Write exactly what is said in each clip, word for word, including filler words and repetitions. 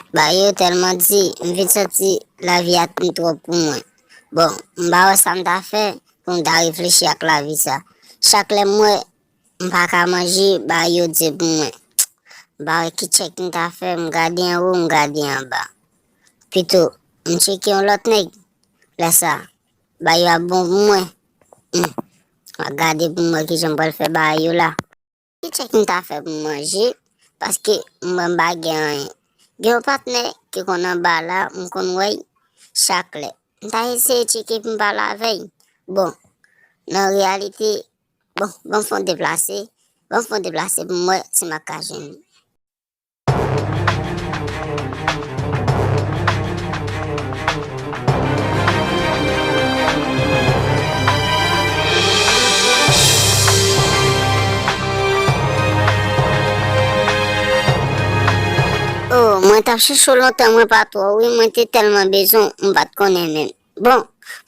Bayo tèlman di, m vin santi lavi a twòp pou mwen. Bon, m pa wè sa m ta fè pou m ta reflechi ak lavi sa. Chak lè m wè m pa ka manje, Bayo di pou mwen. M pa wè ki tchèk m ta fè, m gade anwo, m gade anba. Pito, m tcheke yon lòt nèg. Lè sa, Bayo ap bon pou mwen. Hmm. M ap gade pou m wè kijan m pral fè bagay yo la. Ki tchèk m ta fè pou m manje, paske m wè m pa gen anyen. Gen yon patnè ki konn anba la, m konn wè l chak lè. M ta eseye tcheke pou m pale avè l. Bon, nan reyalite, bon, ban m fè yon deplase, ban m fè yon deplase pou m wè si m ap ka jwenn li. Oh, mwen t ap chèche w lontan, mwen pa t wè w, wi, mwen te tèlman bezwen w, m pa t konnen menm. Bon,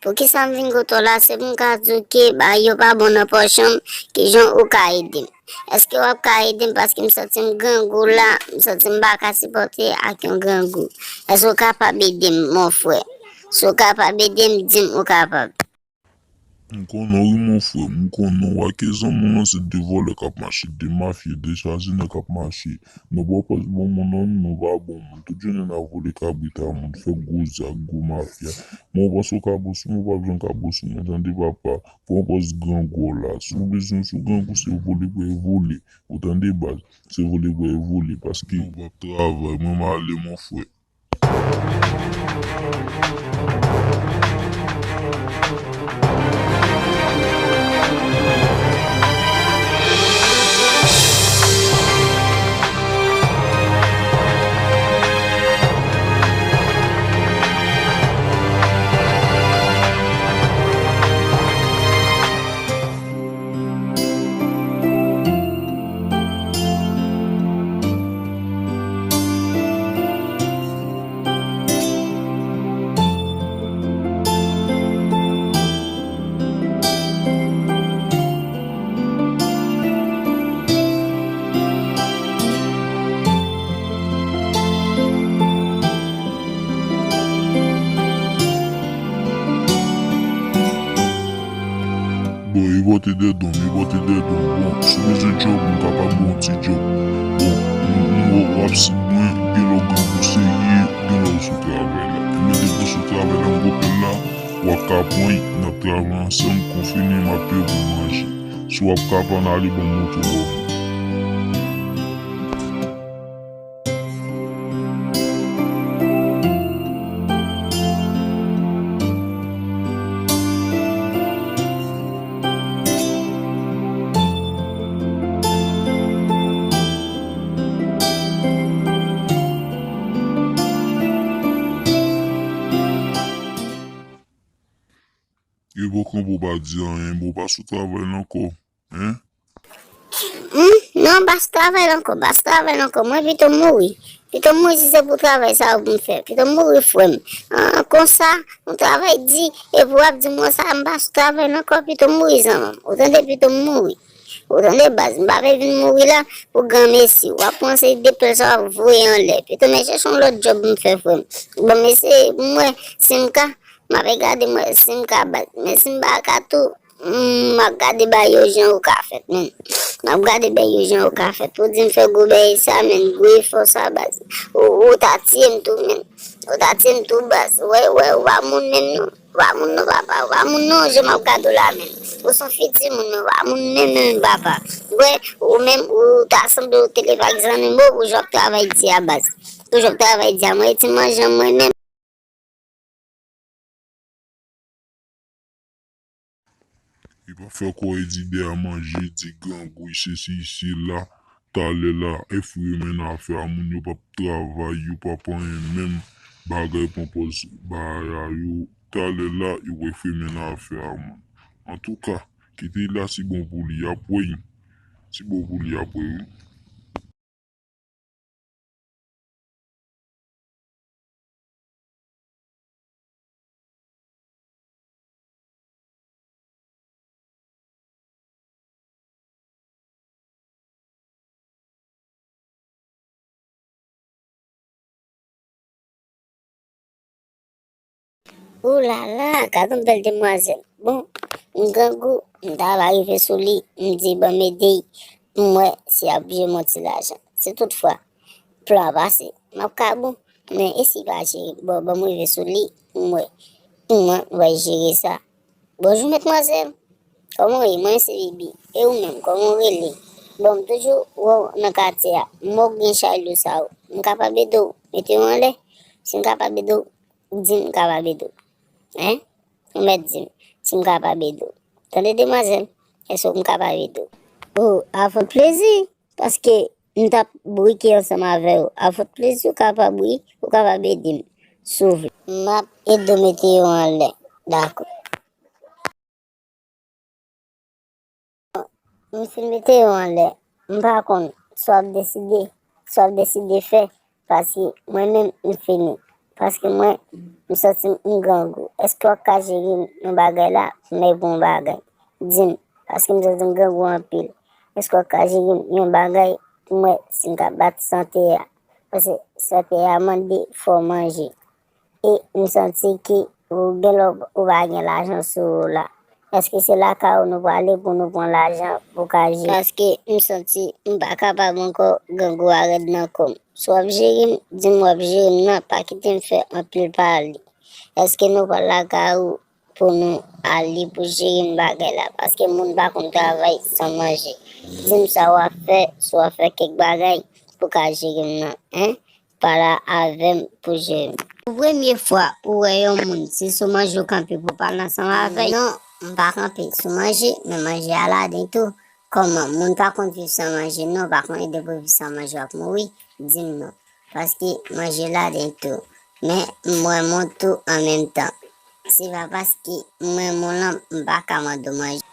poukisa m vin kote w la, se pou m ka di w ke bagay yo pa bon nan pòch an, kijan ou ka ede m? Èske w ap ka ede m paske m santi m grangou la, m santi m pa ka sipòte ak yon grangou. Èske w kapab ede m, mon frè? Si w kapab ede m, di m ou kapab. M konnen w wi mon frè, m konnen w. Wè ke zanmi w lan se de vòlè k ap mache, de mafya, de chazinè k ap mache. Nou pa pòs bon moun non, nou pa bon moun. Tout jounen n ap vole kabrit a moun, fè gwo zak, gwo mafya. Men w panse w ka bon sou mwen, w p ap janm ka bon sou mwen, tande papa. Pran pòz grangou w la. Si w bezwen sou grangou, se vole pou w vole. Ou tande baz? Se vole pou w vole, paske ou p ap travay. Mwen m ale, mon frè. Bon, e pote de don, e pote de don. Bon, si w bezwen djòb, m kapab ba w yon ti djòb. Bon, m, m, w, w ap sib mwen, gen lè w grangou serye, gen lè w sou travay la. Ebyen, depi w sou travay la, m gon pèl la, w ap ka pran l, n ap travay ansanm, konfine, m ap peye w pou manje. Si w ap ka pran, ale ban m montre w. E bò kanpe w pa di anyen, bò w pa sou travay la ankò, en? Hmm, non, m pa sou travay la ankò, m pa sou travay la ankò. Mwen pito m mouri. Pito m mouri si se pou travay sa yo pou m fè. Pito m mouri, frè m. An, konsa, yon travay di, epi w ap di m konsa, m pa sou travay la ankò, pito m mouri, zanmi m. Ou tande, pito m mouri. Ou tande, baz, m pa vle vin mouri la pou granmesi. W ap pran se de pèl sa w ap voye anlè. Pito m al chèche yon lòt djòb pou m fè, frè m. Bon, mesye, m wè, si m ka, m ap gade, m wè si m ka bat. Men si m pa ka tou, m, m ap gade bagay yo jan yo ka fèt, men. M ap gade bagay yo jan yo ka fèt. Pou di m fè gwo bagay sa, men, gwo efò sa, baz. Ou, ou ta tiye m tou, men. Ou ta tiye m tou, baz. Wè, wè, ou pa moun menm, non. Ou pa moun, non, papa. Ou pa moun, non, jan m ap gade w la, men. Ou se yon fiti moun, men ou pa moun menm, menm, papa. Wè, ou menm, ou ta sanble ou te leve ak zanimo, ou jan w ap travay di a, baz. Ou jan w ap travay di a, mwen, ti manjan mwen menm. Li pa fè kò e di dèyè manje, di grangouy, sesi, sela. Talè la, e fou yo mennen afè a moun, yo p ap travay, yo p ap anyen menm. Bagay pran pòz bagay a yo. Talè la, yo wè fou yo mennen afè a moun. Antouka, kite l la, si bon pou li, y ap wè. Si bon pou li, y ap wè, wi. Ou la la, gad yon bèl demwazèl. Bon, m grangou, m ta va rive sou li, m di ban m ede l, pou m wè si y ap jwe m yon ti lajan. Si toutfwa, plan an pase, m ap ka bon. Men e si l pa jere m? Bon, ban m rive sou li, pou m wè. Pou mwen, wè jere sa. Bonjou, medmwazèl. Kòman w ye? Mwen se Bibi. E ou menm, kòman w rele? Bon, m toujou wè w nan katye a. M wè w gen chay lou sa yo. M kapab ede w? Mete w anlè. Si m kapab ede w, di m m kapab ede w. Hein? Ou mèt di m si m kapab ede w. Tande, demwazèl, èske m kapab ede w? O, avèk plezi, paske m t ap brike ansanm avè w. Avèk plezi, ou kapab, wi, ou kapab ede m, si w vle. M ap ede w mete yo anlè. Dakò. M fin mete yo anlè. M pa konn sa w ap deside, sa w ap deside fè, paske mwen menm, m fini. Paske mwen, m santi m grangou. Èske w ap ka jere m yon bagay la, pou m ede w yon bagay? Di m, paske m santi m grangou anpil. Èske w ap ka jere m yon bagay, pou m wè si m ka bat sante a? Paske sante a mande fò w manje. E m santi ke ou gen lè ou pa gen lajan sou ou la. Èske se lakay ou nou prale pou nou pran lajan pou ka jere? Paske m santi m pa kapab ankò, grangou a rèd nan kò m. Si w ap jere m, di m w ap jere m nan, pa kite m fè anpil pale. Èske nou pral lakay ou pou nou ale pou jere m bagay la? Paske moun pa konn travay san manje. Di m sa w ap fè, si w ap fè kèk bagay pou ka jere m nan, en? Pale avè m pou jere m. Pou premye fwa ou wè yon moun, se sou manje w kanpe pou w pale ansanm avè l? Non, m pa kanpe sou manje, men manje a ladan tou. Kòman? Moun pa konn viv san manje, non, pa konn ede pou viv san manje, w ap mouri? Di m non. Paske manje ladan tou. Men m renmen w tou an menm tan. Se pa paske m renmen w lan, m pa ka mande w manje.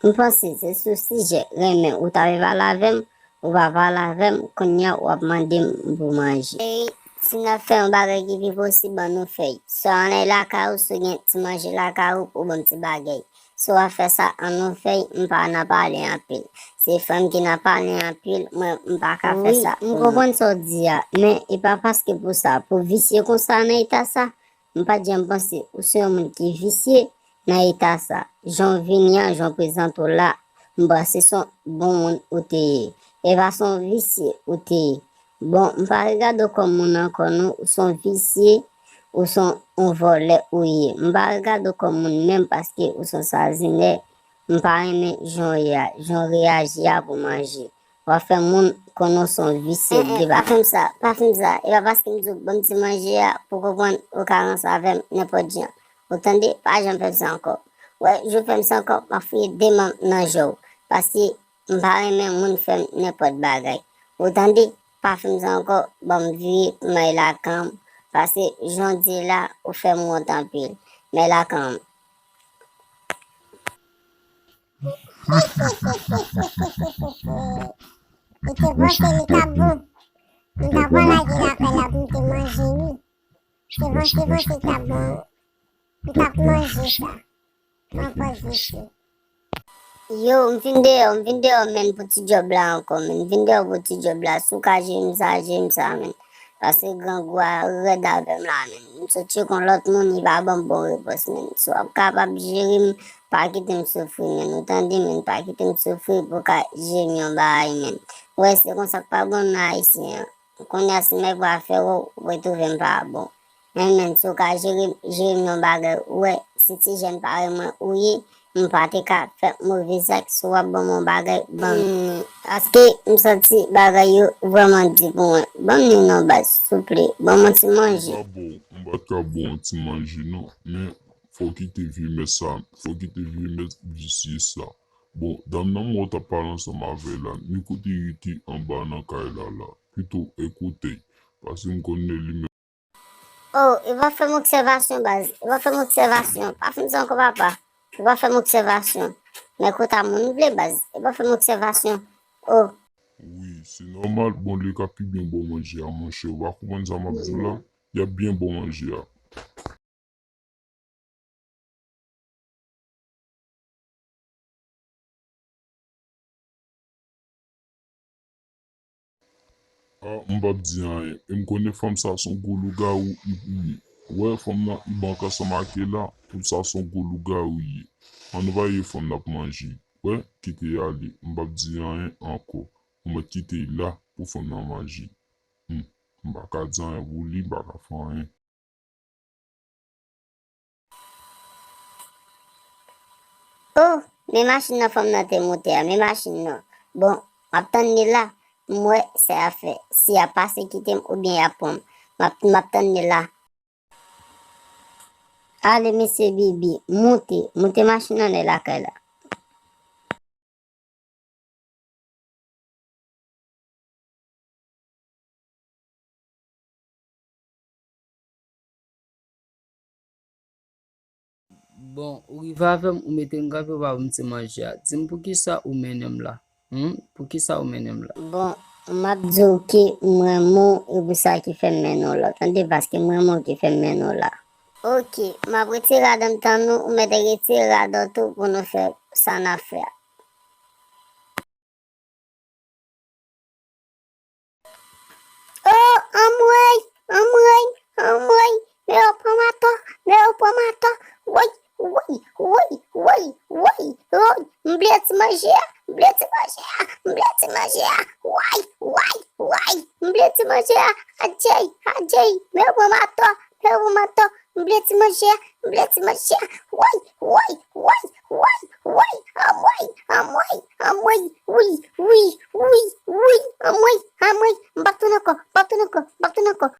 M panse se sou sijè renmen ou ta vle pale avè m, ou pa pale avè m, kounye a w ap mande m pou manje. Cheri, si n ap fè yon bagay ki pi posib, ann nou fè l. Swa ann al lakay ou, si w gen ti manje lakay ou, ou ban m ti bagay. Si w ap fè sa, ann nou fè l, m pa nan pale anpil. Se frè m ki nan pale anpil, mwen, m pa ka fè sa pou nou. Wi, m konprann sa w di a, men e pa paske pou sa, pou visye konsa nan eta sa, m pa t janm panse ou se yon moun ki visye nan eta sa. Jan w vini an, jan w prezante w la, m panse se yon bon moun ou te ye. E pa se yon visye ou te ye. Bon, m pa regade w kòm moun ankò non, ou se yon visye, ou se yon, yon vòlè ou ye. M pa regade w kòm moun menm paske ou se yon sazinè. M pa renmen jan w ye a, jan w reyaji a pou manje. W ap fè moun konnen w se yon visye. Eh, eh, pa fè m sa, pa fè m sa. E pa paske m di w ban m ti manje a pou w konprann ou ka ranse avè m nenpòt jan. Ou tande? Pa janm fè m sa ankò. W wè, jou w fè m sa ankò, m ap fouye de manm nan je w. Paske m pa renmen moun fè m nenpòt bagay. Ou tande? Pa fè m sa ankò, ban m vire pou m al lakay m. Paske jan w di la, ou fè m wont anpil. M al lakay m. Li te panse li t ap bon. Li t ap pral lage lakay la pou m te manje, wi. Li te panse, panse li t ap bon. Li t ap manje sa. Nan pòz visye. Yo, m vin deyò, m vin deyò, menn, pou ti djòb la ankò, menn. M vin deyò pou ti djòb la. Si w ka jere m sa, jere m sa, menn. Paske grangou a rèd avè m la, menn. M sot tcheke yon lòt moun, li pa ban m bon repons, menn. Si w ap kapab jere m, pa kite m soufri, menn. Ou tande, menn? Pa kite m soufri pou w ka jere m yon bagay, menn. Ou wè, se konsa k pa bon nan Ayisyen an. Kounye a, si m ap fè w, ou retwouve m pa bon. Men, menn, si w ka jere m, jere m yon bagay, ou wè, si ti jèn parèy mwen ou ye, m pa te ka fè move zak. Si w ap ban m yon bagay, ban m li. Paske m santi bagay yo vrèman di pou mwen. Ban m li non, baz, souple. Ban m yon ti manje. M pa bon, m pa t ka bon yon ti manje, non. Men, fò w kite vye mès sa, fò w kite vye mès visye sa. Bon, dam nan m wè w t ap pale ansanm avè l la, ni kote l rete anba nan kay la la. Pito ekoute, paske m konnen li menm. Oh, e pa fè m obsèvasyon, baz. E pa fè m obsèvasyon. Pa fè m sa ankò, papa. E pa fè m obsèvasyon. Men kota moun vle, baz. E pa fè m obsèvasyon. Oh. Wi, se nòmal. Bon, li ka pi byen ba w manje a, monchè. Ou pa konprann sa m ap di w la? Y ap byen ba w manje a. Ah, m p ap di anyen. E m konnen fanm sa se yon gwo lougawou li pou ye. Wè, fanm nan, i bank ansanm ak e la, tout sa se yon gwo lougawou ye. Ann voye fanm nan ap manje. Wè, kite y ale, m p ap di anyen ankò. Ou mèt kite y la pou fanm nan manje. Hmm, m pa ka di anyen pou li, m pa ka fè anyen. Oh, men machin nan fanm nan te moute a, men machin nan. Bon, m ap tann li la pou m wè sa y ap fè. Si y ap pase kite m oubyen y ap pran m. M ap, m ap tann li la. Ale, mesye Bibi, moute, moute machin nan nan lakay la. Bon, ou rive avè m, ou mete m kanpe, w pa ban m ti manje a. Di m poukisa ou mennen m la? Hmm? Poukisa ou mennen m la? Bon, m ap di w ke m renmen w, e pou sa ki fè m mennen w la. Tande, paske m renmen w ki fè m mennen w la. Oke, m ap retire adan m tann ou, ou mèt retire adan w tou pou nou fè sa n ap fè a. Oh, anmwey, anmwey, anmwey, men yo pran m atò, men yo pran m atò, woy, woy, woy, woy, woy, woy, m bliye ti manje a, m bliye ti manje a, m bliye ti manje a, woy, woy, woy, m bliye ti manje a, adjey, adjey, men yo pran m atò, men yo pran m atò, m bliye ti manje a, m bliye ti manje a, woy, woy, woy, woy, woy, anmwey, anmwey, anmwey, woy, woy, woy, woy, anmwey, anmwey, m p ap tounen ankò, m p ap tounen ankò, m p ap tounen ankò.